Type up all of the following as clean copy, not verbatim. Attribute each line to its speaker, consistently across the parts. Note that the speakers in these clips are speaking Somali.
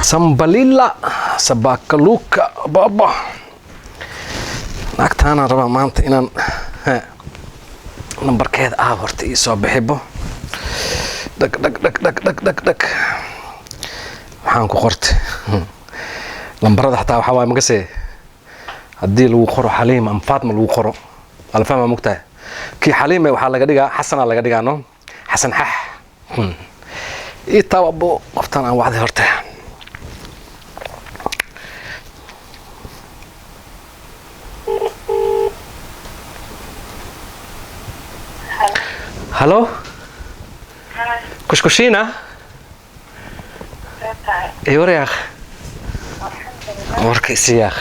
Speaker 1: Sambalila sabakaluka baba. Naagtaanaan rabaa maanta inaan nambarkeeda aab horta ii soo bixibo. Dhag dhag dhag dhag dhag dhag dhag. Maxaan ku qortay lambarada? Xataa waxaa waaye, makase haddii lagu qoro Xaliima ama Faatma lagu qoro, waa la fahmaa, mogtahay? Kii Xaliime waxaa laga dhigaa Xasanaa laga dhigaa, no Xasan xax ii taabo. Qoftaan aan wacday horta. Halo, kushkushina iyo waryaaq warka isiyaaq.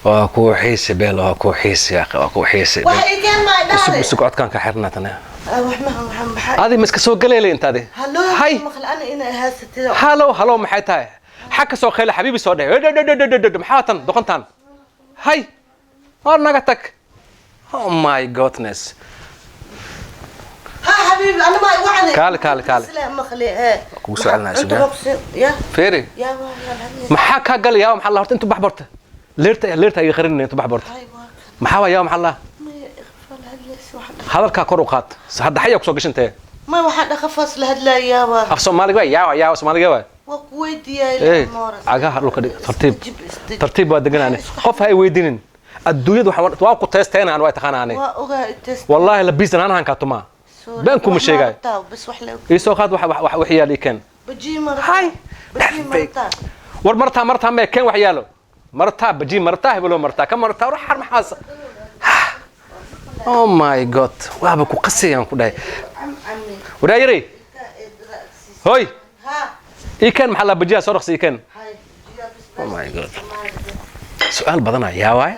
Speaker 1: Waa ku xiisi beel, waa ku xiisi yaaq, waa ku xiisi.
Speaker 2: Wax ii keen maa
Speaker 1: Isug.
Speaker 2: Dhahday.
Speaker 1: Isug, codkaan ka xirnaa tane.
Speaker 2: Wax ma maxaa?
Speaker 1: Adi ma iska soo galeelay intaadi?
Speaker 2: Hallo.
Speaker 1: Hay.
Speaker 2: Maqal ana inay haysatid.
Speaker 1: Halo halo, maxay tahay? Xag ka soo khayla xabiibi soo dheh. Maxaa tan doqontaan? Hay, hor naga tag. Oh my goodness.
Speaker 2: Ha xabiibi, ana ma wacday.
Speaker 1: Kaale, kaale, kaale.
Speaker 2: Isla maqli ee.
Speaker 1: Kugu soo celinaya,
Speaker 2: Cunto
Speaker 1: sugaa.
Speaker 2: bogsi ya.
Speaker 1: Feeri.
Speaker 2: Ya waa ya alhamdulillah.
Speaker 1: Maxaa kaa galaya? Maxaa la horta intu bax borta leerta leerta iga qarinay intu bax borta.
Speaker 2: Hay waa.
Speaker 1: Maxaa waa yaa maxaa la?
Speaker 2: Ma iqfal hadlays waxa.
Speaker 1: Hadalkaa kor u qaad, hadda xaya kusoo gashantee.
Speaker 2: Ma waxa dhaqafas la hadlayaa waa.
Speaker 1: Af Soomaaliga waa yaawa yaawa, Soomaaliga waa.
Speaker 2: Waa ku weydiiyay.
Speaker 1: Ee, cagaha dhulka dhig, tartiib tartiib. Waa deganaane, qof ha ay weydinin adduunyada. Waxaan waa ku teesteena aan waa taqaanaane.
Speaker 2: Waa ogaa test.
Speaker 1: Wallaahi labiisan aan hankaa tumaa, been kuma sheegaayo.
Speaker 2: Bas wax la.
Speaker 1: Ii soo qaad wax wax wax yaal ii keen.
Speaker 2: Baji marta.
Speaker 1: Hay.
Speaker 2: Baji marta.
Speaker 1: War martaa martaa mee keen wax yaalo, martaa baji, martaa hebelo, martaa ka martaa war xar maxaas. Oh my God, waaba ku qasayaan ku dhahay.
Speaker 2: Cami.
Speaker 1: Waraa yaray hoy.
Speaker 2: Ha.
Speaker 1: Ii keen, maxaa la bajiyaa? Soo dhaqsi, ii keen.
Speaker 2: Hay.
Speaker 1: Oh my God, su-aal badana yaa waay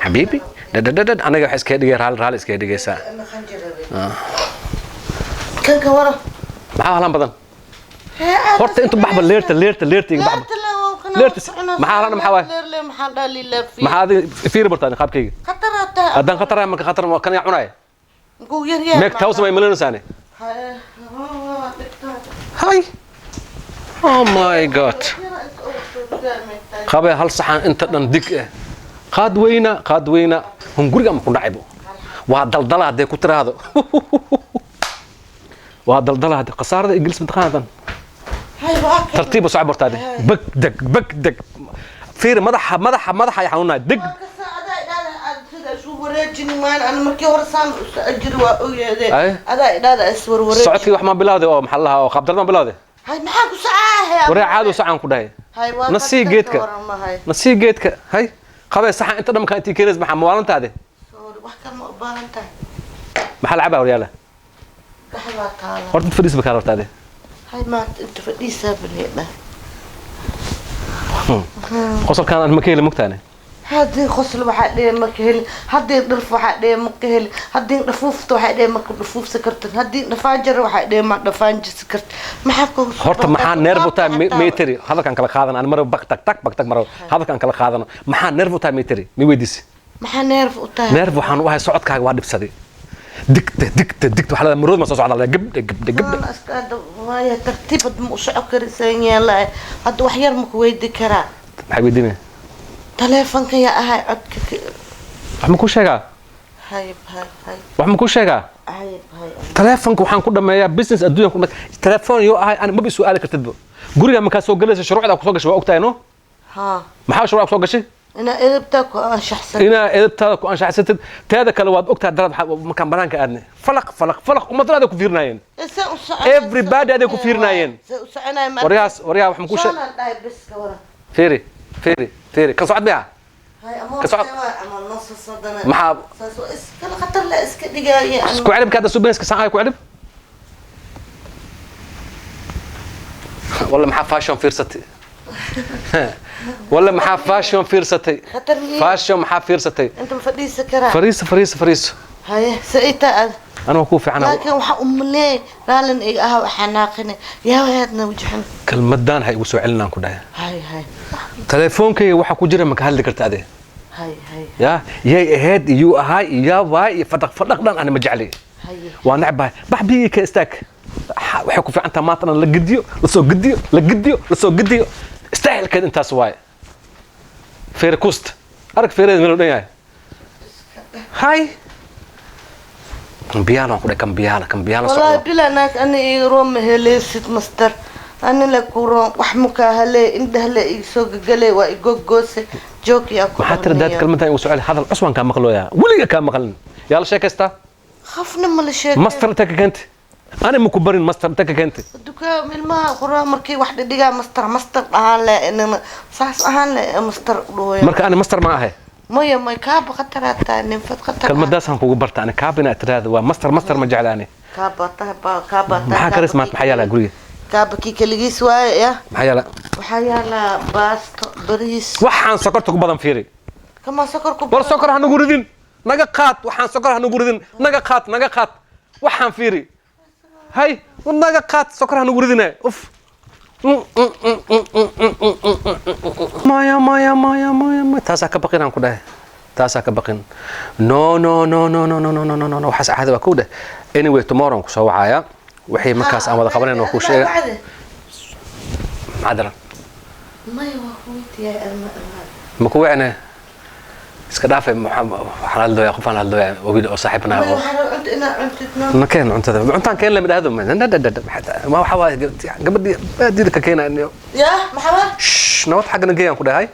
Speaker 1: xabiibi dhadhadhadhad. Aniga waxa iskaga dhigay raali raali iskaga dhigaysaa.
Speaker 2: Kan ka waran?
Speaker 1: Maxaa halaan badan horta? Intu baxba leerta leerta leerta iga baxba. Leerta maxaa halaan, maxaa waay?
Speaker 2: Maxaa dhaliila?
Speaker 1: Maxaa adi fiiri bartaa qaabkayga?
Speaker 2: Khatarata.
Speaker 1: Haddaan khataraya marka khatar kan yaa cunaya.
Speaker 2: Muxuu yar yahay?
Speaker 1: Meeg tawsa may malinaysaane. Hay, oh my God, qabee hal saxan inta dhan dig eh. Qaad weyna, qaad weyna, hunguriga ama ku dhacaybo waa daldala. Hadday ku tiraahdo waa daldala, hadday khasaarada Ingiliis mataqaanadan. Tartiib u soco bortaade, beg deg beg deg. Fiiri madaxa madaxa madaxa ay xanuunaya deg.
Speaker 2: Markii hore saan ajiri waa ogeede.
Speaker 1: Ay.
Speaker 2: Adaa idhaada iswarwareej.
Speaker 1: Socodkii wax ma bilawday oo maxaa la lahaa oo qaabdarad ma bilawday?
Speaker 2: Hay, maxaa ku socaahe?
Speaker 1: Waree caadi u socaan ku dhahay.
Speaker 2: Hay, waa.
Speaker 1: Nasii
Speaker 2: khatar.
Speaker 1: Geedka.
Speaker 2: Ka waran mahay?
Speaker 1: Nasii geedka. Hay, qabee saxan inta dhamka intii keenays, maxaa mawaalantaade?
Speaker 2: Sorry, wax kale ma u baahan tahay?
Speaker 1: Maxaa la cabaa waryaala?
Speaker 2: Gaxwaa taala.
Speaker 1: Horta inta fadhiis bakaa hortaade.
Speaker 2: Hay, maanta inta fadhiisaa baneedha.
Speaker 1: Qosolkaan aan ma ka heli mugtaane.
Speaker 2: Haddii qosol waxaa dhee ma ka helin, haddii dhirf waxaa dhee ma ka helin, haddii dhafuufta waxaa dhee ma ka dhafuufsa kartid, haddii dhafaanjar waxaa dhee ma dhafaanjisi kartid, maxaa ka?
Speaker 1: Horta maxaa nerve u tahay mayteri? Hadalkaan kala qaadan aan maraba bak tag tag bak tag maraba hadalkaan kala qaadano. Maxaa nerve u tahay mayteri, mi weydiisi?
Speaker 2: Maxaa nerve u tahay?
Speaker 1: Nerve waxaan u ahay socodkaaga waa dhibsaday. Digta digta digta waxaa leedahay marood ma soo socda, gabdhe gabdhe gabdhe.
Speaker 2: Waan iska waaya, tartiibad ma u soco karisan yeelay. Hadda wax yar ma ku weydi karaa?
Speaker 1: Maxay weydiinaya?
Speaker 2: Taleefanka yaa ahay codka
Speaker 1: Wax ma kuu sheegaa?
Speaker 2: Hay hay hay.
Speaker 1: Wax ma kuu sheegaa?
Speaker 2: Hay hay.
Speaker 1: Taleefonka waxaan ku dhameeyaa business adduunyan ku dhameeyaa. Telefoon yoo ahay ani maba su'aali kartidba. Guriga markaa soo galaysa shuruucda ku soo gashay waa ogtahay, no?
Speaker 2: Ha.
Speaker 1: Maxaa shuruucda ku soo gashay?
Speaker 2: Inaa edabtaa ku anshaxsan.
Speaker 1: Inaa edabtaada ku anshaxsatid. Teeda kale waad ogtahay darad markaan banaanka aadnay falaq falaq falaq ummadana aday ku fiirinaayeen.
Speaker 2: See u soconay?
Speaker 1: Everybody aday ku fiirinaayeen.
Speaker 2: See u soconay ma?
Speaker 1: Waryahaas, waryaha, wax ma kuu sheeg?
Speaker 2: Soonaan dhahay bes, ka waran?
Speaker 1: Fiiri fiiri fiiri, kan socod miya?
Speaker 2: Hay ama.
Speaker 1: Ka socod.
Speaker 2: Ama noo sadana.
Speaker 1: Maxaa?
Speaker 2: Saas oo iskala khatar la iska dhigaaya.
Speaker 1: Ku celibka hadda suubinayska saan ku celib walla. Maxaa fashion fiirsatay walla? Maxaa fashion fiirsatay?
Speaker 2: Khatar miye?
Speaker 1: Fashion maxaa fiirsatay?
Speaker 2: Inta ma fadhiisa karaa?
Speaker 1: Fariiso fariiso fariiso.
Speaker 2: Haye, se ita aad.
Speaker 1: Anoo kuu fiicana.
Speaker 2: Laakiin waxaa u maleey raalin iga ah, waxaa naaqine yaa wayaadna wajixin.
Speaker 1: Kelmadaan ha igu soo celinaan ku dhahay.
Speaker 2: Hay hay.
Speaker 1: Teleefoonkayga waxaa ku jira maka hadli karta ade.
Speaker 2: Hay hay.
Speaker 1: Ya yay ahayd iyuu ahaa iyo waay iyo fadhaq fadhaq dhan ani ma jecli.
Speaker 2: Hay. Haye.
Speaker 1: Waa necbahay. Bax biyii ka istaag. Waxay ku fiican tahay maantana la gediyo, lasoo gediyo, la gediyo, lasoo gediyo. Istaahilkeed intaas waaye. Feere kuust arag, feereed meel u dhan yahay. Hay, kambiyaala ku dheh, kambiyaala, kambiyaala.
Speaker 2: Wallaahi
Speaker 1: Socdo.
Speaker 2: Bilaa naag ani iga roon ma heleysid, master. Ani la ku roon wax mukaa hale, indhahle iga soo gagale, waa igogoose joog yaa ku.
Speaker 1: Maxaa tira daad? Kelmaddan igu socoli, hadal cusbaan kaa maqlooyaa, weliga kaa maqlin. Yaa la sheekaystaa?
Speaker 2: Khafna ma la sheegay.
Speaker 1: Master inta ka keentay? Ani ma ku barin. Master inta ka keentay?
Speaker 2: Dukaa ilmaha quraa markii wax dhidhigaa master master ahaan le, inana saas ahaan le master dhahoya.
Speaker 1: Marka ani master ma ahay?
Speaker 2: Maya, may, kaaba khataraa tahay, ninfad khatar.
Speaker 1: Kelmadaasaan kugu barta ani, kaaba inaad tiraahdo waa master. Master ma jecla ani.
Speaker 2: Kaaba tahay ba, kaaba tahay.
Speaker 1: Maxaa karis maanta? Maxaa yaalaa guriga?
Speaker 2: Kaaba kii keligiis waaye ya.
Speaker 1: Maxaa yaala?
Speaker 2: Waxaa yaalaa baasto, bariis.
Speaker 1: Waxaan sokorta ku badan fiiri.
Speaker 2: Kama sokor ku.
Speaker 1: War sokor ha nagu ridin, naga qaad. Waxaan sokor ha nagu ridin, naga qaad, naga qaad. Waxaan fiiri, hay, war naga qaad, sokor ha nagu ridine. Uf, maya, maya, maya, maya, maya, taasaa ka baqin aan ku dhahay, taasaa ka baqin. No, no, no, no, no, no, no, no, no, no, no, waxaas caadi waa kow dheh. Anyway, tomorrow aan kusoo wacaaya. Wixii markaas aan wada qabanayn waa kuu sheega. Maxaa daran?
Speaker 2: Maya, waa kuweydiyahay alma.
Speaker 1: Ma ku wicne, iska dhaafay. Waxaan hadlooyaa, qofaan hadlooyaa oo wiil oo saaxiibnaha
Speaker 2: maya
Speaker 1: oo
Speaker 2: waxaa rabaa cunto inaad cuntid no.
Speaker 1: Ma keen cuntada, cuntaan keen lama dhahdo. Ma waxa waaye gabadhii baadida ka keenaa.
Speaker 2: Ya, maxaa?
Speaker 1: Shh, nabad xaggana geeyaan ku dhahay.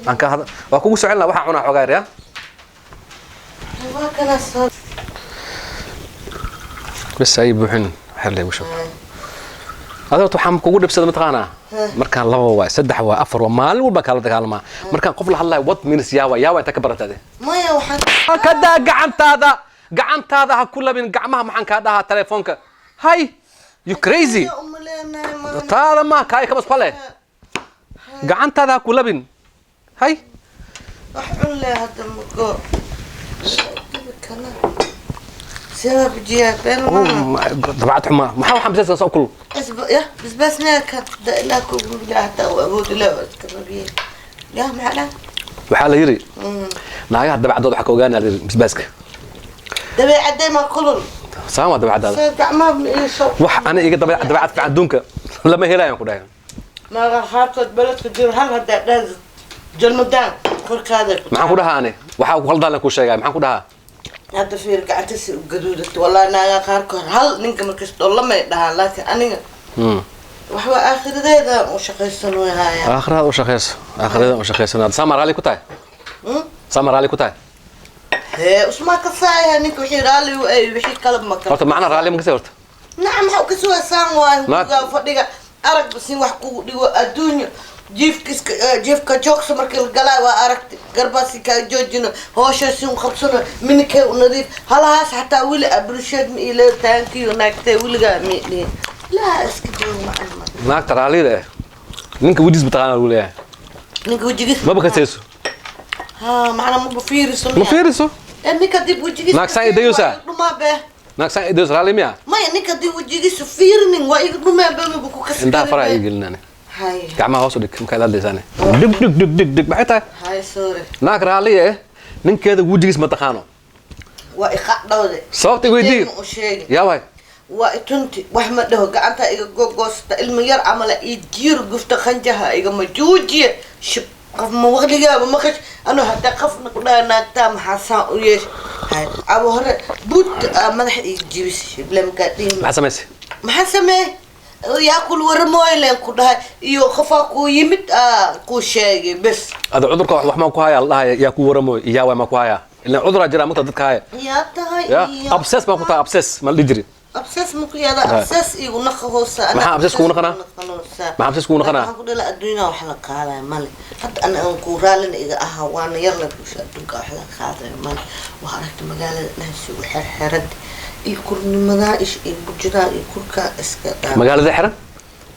Speaker 1: Aan ka hada waa kugu socon lahaa. Waxaan cunaa xogaa yar ya.
Speaker 2: Waa kana soo.
Speaker 1: Bas ay buuxin, waxyar laygu shub. Adoo waxaan kugu dhibsada mataqaanaa, markaan laba waay, saddex waay, afar waa, maalin walba kaala dagaalamaa. Markaan qof la hadlayo, what means yaawa yaawa inta ka baratade?
Speaker 2: Maya, waxaan
Speaker 1: Kadaa gacantaada, gacantaada ha ku labin gacmaha. Maxaan kaa dhahaa telefoonka? Hay, you crazy.
Speaker 2: Umaleenahay ma.
Speaker 1: Taada ma kaay kama isqale, gacantaada ha ku labin. Hay.
Speaker 2: Wax cun leh hadda mago kana sidaa bijiyaa been ma.
Speaker 1: Dabacad xumaa. Maxaa waxaan bisaysaa soo kul?
Speaker 2: Ya, basbaas miyaa ka da ilaa kugu bilaa hataa uu awood ilaa waa iska rabiye ya, maxaa dhaa?
Speaker 1: Waxaa la yidhi naagaha dabacadooda waxaa ka ogaanaa la yidhi basbaaska.
Speaker 2: Dabeecadday ma kulul.
Speaker 1: Saan waa dabacadaada.
Speaker 2: Soo gacmaha ma ii soo.
Speaker 1: Wax ani iga dabacad fiican adduunka lama helayaan ku dhahay.
Speaker 2: Maaga qaarkood beledka jiro hal haddaa dhaas jalmadaan korkaada.
Speaker 1: Maxaan ku dhahaa ani? Waxaa ku khaldaan ku sheegaya, maxaan ku dhahaa?
Speaker 2: Hadda fiir, gacanta si u gaduudato. Wallahi naagaa qaarkood hal ninka markas dhollamay dhahaan, laakiin aniga waxba aakhiradeeda u shaqaysan way haaya.
Speaker 1: Aakhirada u shaqeyso, aakhirada u shaqeysan. Saama raalli ku tahay? Saama raalli ku tahay?
Speaker 2: Hee, usmaa ka saaya ninka wixii raalli u ay, wixii kale ma kala.
Speaker 1: Horta macna raalli ma kasii horta?
Speaker 2: Nacam, maxaa ka sugaysaan waay?
Speaker 1: Naag-
Speaker 2: gurigaa fadhiga arag basin wax kugu dhigo adduunyo, jiifka iska jiifka joogsa markii la galaayo waa aragti garbaasi kaa joojino, hoosha si u qabsano, minikee u nadiif halahaas xataa weli abrisheed ma iile taankiyo naagtee weligaa ma dhihin laa iska joog macan ma.
Speaker 1: Naagta raallida eh ninka wejiis mataqaana lagu leeyahay.
Speaker 2: Ninka wejigiis.
Speaker 1: Maba kasayso.
Speaker 2: Ha, macna maba fiiriso.
Speaker 1: Ma fiiriso.
Speaker 2: Eh, ninka dib wejigiis.
Speaker 1: Naag saan idayuusaa?
Speaker 2: Dhumaa bee.
Speaker 1: Naag saan idayus raalli miya?
Speaker 2: Maya, ninka dib wejigiisa fiirinin waa iga dhumaa bee, maba ku kasi.
Speaker 1: Indhaha faraha ii gelin ani.
Speaker 2: Hay.
Speaker 1: Gacmaha hoos u dhig markaad hadlaysaane. Dhig dhig dhig dhig dhig, maxay tahay?
Speaker 2: Hay, sorry.
Speaker 1: Naag raalliya eh ninkeeda wejigiis ma taqaano.
Speaker 2: Waa iqacdhowde.
Speaker 1: Sababta i weydii.
Speaker 2: Ma u sheegin.
Speaker 1: Yaa waay.
Speaker 2: Waa itunti, wax ma dhaho, gacanta iga gogoosta, ilmo yar camala ii jiir gufta, qanjaha igama juujiye, shib qof ma waqligaaba maqash anuu hataa qofna ku dhaha naagtaa maxaa saan u yeesh. Hay, abo hore buut aa madaxa iga jibis shible makaa dhihin.
Speaker 1: Maxaa samaysay?
Speaker 2: Maxaa sameey yaa kul waramooylen ku dhahay iyo qofaa kuu yimid aa kuu sheegay bes.
Speaker 1: Ada cudurka wax maan ku haya la dhahaya, yaa ku waramooy, yaa waay maa ku haya, ilaan cuduraa jira mugta dadka haya.
Speaker 2: Yaa tahay.
Speaker 1: Ya.
Speaker 2: Iyo
Speaker 1: Abses baan ku tahay, abses ma la dhihi jiri.
Speaker 2: Abses ma ku yaada? Abses igu naqa hoosa.
Speaker 1: Maxaa abses kugu naqanaa? Maxaa abses kugu naqanaa?
Speaker 2: Waxaan ku dhala adduunyada wax la qaadaya male. Hadda ana aan ku raallina iga ahaa waana yar la bulsho, adduunka wax la qaadayo male. Waa aragta magaalada dhansi u xerxerad iyo kurnimadaa ish iyo bujidaa iyo kurkaa iska dhaa.
Speaker 1: Magaalada xiran.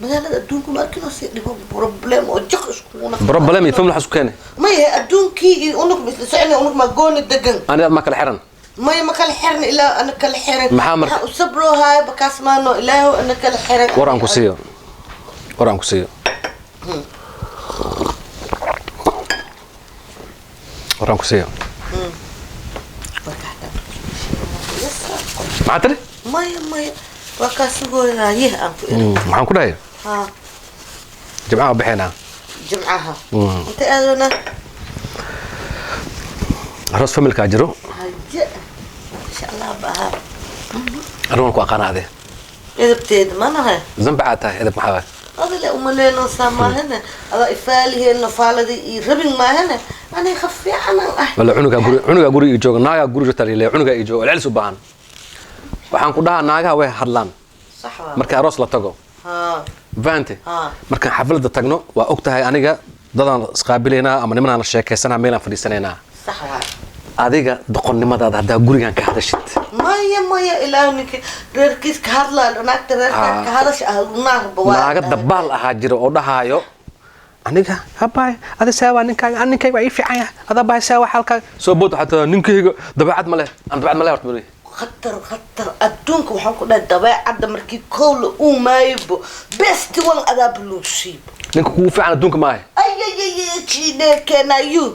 Speaker 2: Magaalada adduunka ma arkin oo si dhibo problem oo jaq iskugu naqa.
Speaker 1: Problem iyo family waxaa isku keenay?
Speaker 2: Maya, adduunkii iyo unug ma isla socona, unug ma gooni degan.
Speaker 1: Ani aad maa kala xiran?
Speaker 2: Maya, ma kala xiran ilaa ana kala xiran.
Speaker 1: Maxaa marka-
Speaker 2: Maxaa u sabroohaya bakaas maano ilaahow ana kala xiran.
Speaker 1: War aan ku siiyo, war aan ku siiyo, war aan ku siiyo.
Speaker 2: Warka xataa.
Speaker 1: Maxaa tiri?
Speaker 2: Maya, maya, waa kaa sugooynaa, yih aan ku iri.
Speaker 1: Maxaan ku dhahay?
Speaker 2: Ha.
Speaker 1: Jimcaha baxaynaa.
Speaker 2: Jimcaha inta aadona?
Speaker 1: Aroos familkaa jiro.
Speaker 2: Haye, insha Allah baha.
Speaker 1: Anigu ku aqaana ade.
Speaker 2: Edabteeda manahay.
Speaker 1: Zambacaa tahay, edab maxaa waay?
Speaker 2: Adile umaleenoosaa maahane, adaa ifaaliheenna faalada iyo rabin maahane, aniga fiicanan ah.
Speaker 1: Wala cunugaa guri, cunugaa guri ii jooga, naagaa guri joogta lile, cunugaa ii jooga celcelis u baahan. Waxaan ku dhahaa, naagaha way hadlaan.
Speaker 2: Sax waa.
Speaker 1: Marka aroos la tago, fahante?
Speaker 2: Ha.
Speaker 1: Markaan xafladda tagno, waa og tahay, aniga dadaan isqaabilaynaa ama nimanaan la sheekaysanaa, meelaan fadhiisanaynaa.
Speaker 2: Sax waa.
Speaker 1: Adiga doqonnimadaada haddaa gurigan ka hadashid.
Speaker 2: Maya, maya, ilaahu ninka reerkiis ka hadlaayo, naagta reerka ka hadasha ahlunaarba waa.
Speaker 1: Naaga dabaal ahaa jira oo dhahaayo, aniga habaay, adi seewaa ninkaaga? An ninkayga waa ii fiican yahay. Adaa baay, seewaa xaalkaaga? Soo bood, waxaa tiraa ninkayga dabeecad ma leh. Aan dabeecad ma leh horta ma leh.
Speaker 2: Khatar, khatar adduunka. Waxaan ku dhahay, dabeecadda markii kow la uumaaybo, best one adaaba loo siibo.
Speaker 1: Ninka kugu fiican adduunka maahay.
Speaker 2: Ayayayayeenayu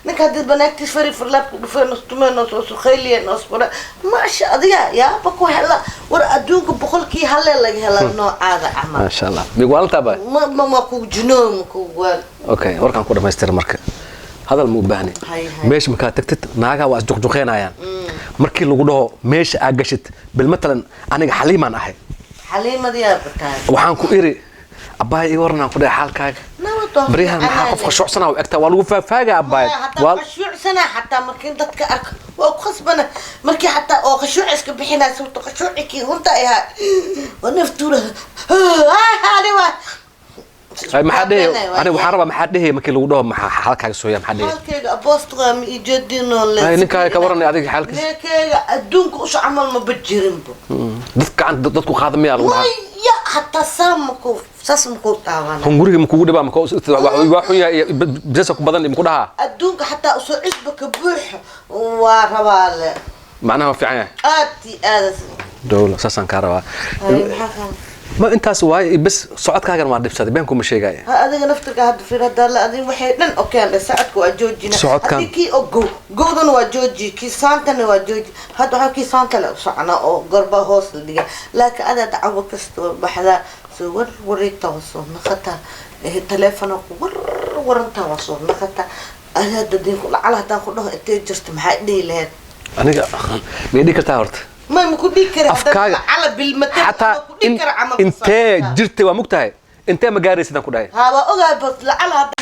Speaker 2: ninka haddii banaagtiis fari farlaabku dhufeen, ostumeen, soo suqayliyeen, osfura, maasha, adiga yaaba ku hela. War adduunka boqolkii halee laga helaa noocaada camal.
Speaker 1: Maasha Allah, migwaalantaa baay.
Speaker 2: Ma kugu jinooy, ma kugu waal.
Speaker 1: Okay, warkaan ku dhamaystira marka, hadal ma u baahni.
Speaker 2: Hay, hay.
Speaker 1: Meesha markaad tagtid, naagaha waa isjuqjuqeynayaan. Markii lagu dhaho meesha aa gashid, bil matalan aniga Xaliimaan ahay.
Speaker 2: Xaliimad yaa bataay.
Speaker 1: Waxaan ku iri, abbaay, ii waran, aan ku dhahay, xaalkaaga?
Speaker 2: Nabad waa.
Speaker 1: Baryahan maxaa qof khashuucsanaa u egtaa? Waa lagu faafaagaa, abbaay.
Speaker 2: Hataa
Speaker 1: waa
Speaker 2: khashuucsana, xataa markii dadka arko waa ku khasbana, markii xataa oo khashuuc iska bixinaya, sababto khashuuci kii runta ay ahaa waa naftuura ani waa.
Speaker 1: Ay, maxaa dhehe? Aniga waxaan rabaa, maxaa dhehe markii lagu dhaho maxaa xaalkaaga sooya, maxaa dhehe?
Speaker 2: Xaalkayga aboostuqa ma ijeedinoo le.
Speaker 1: Ay, ninkaaga ka waranay adiga xaalkiisa?
Speaker 2: Ninkayga adduunka usha camal maba jirinbo.
Speaker 1: Dad gacanta dadku qaada miyaa lagu dhahaa?
Speaker 2: Maya, xataa saa maku saas maku taaban.
Speaker 1: Hunguriga makugu dhibaa? Maka waa xun yahay iyo bisasa ku badan maku dhahaa?
Speaker 2: Adduunka xataa usoo cusba ka buuxo waa rabaa le.
Speaker 1: Macnaha waa fiican yahay.
Speaker 2: Aad iyo aad.
Speaker 1: Dowla saasaan kaa rabaa.
Speaker 2: Ay, maxaa kaa?
Speaker 1: Ma intaas waaye bes, socodkaagan waa dhibsaday, been kuma sheegaya.
Speaker 2: Ha, adiga naftirka hadda fiir, hadda la adiga waxay dhan okeen dhe, socodka waa joojina.
Speaker 1: Socodkan-
Speaker 2: Haddii kii oo gow gowdana waa jooji, kii saantana waa jooji. Hadda waxaa kii saanta le u socnaa oo gorba hoos la dhiga, laakiin adaa dacwo kasta waa baxdaa, soo war wareegta waa soo naqataa, taleefona ku war warantaa waa soo naqataa. Adaa dadinku lacal haddaan ku dhaho intee jirta, maxaa dhihi lahayd?
Speaker 1: Aniga miyay dhihi kartaa horta?
Speaker 2: Ma ku dhihi kara.
Speaker 1: Afkaaga
Speaker 2: lacala bilmata
Speaker 1: xataa
Speaker 2: ma ku dhihi kara camal.
Speaker 1: Intee jirtay waa mugtahay, intee ma gaaraysid aan ku dhahay.
Speaker 2: Ha, waa ogahay, bas lacala hadda.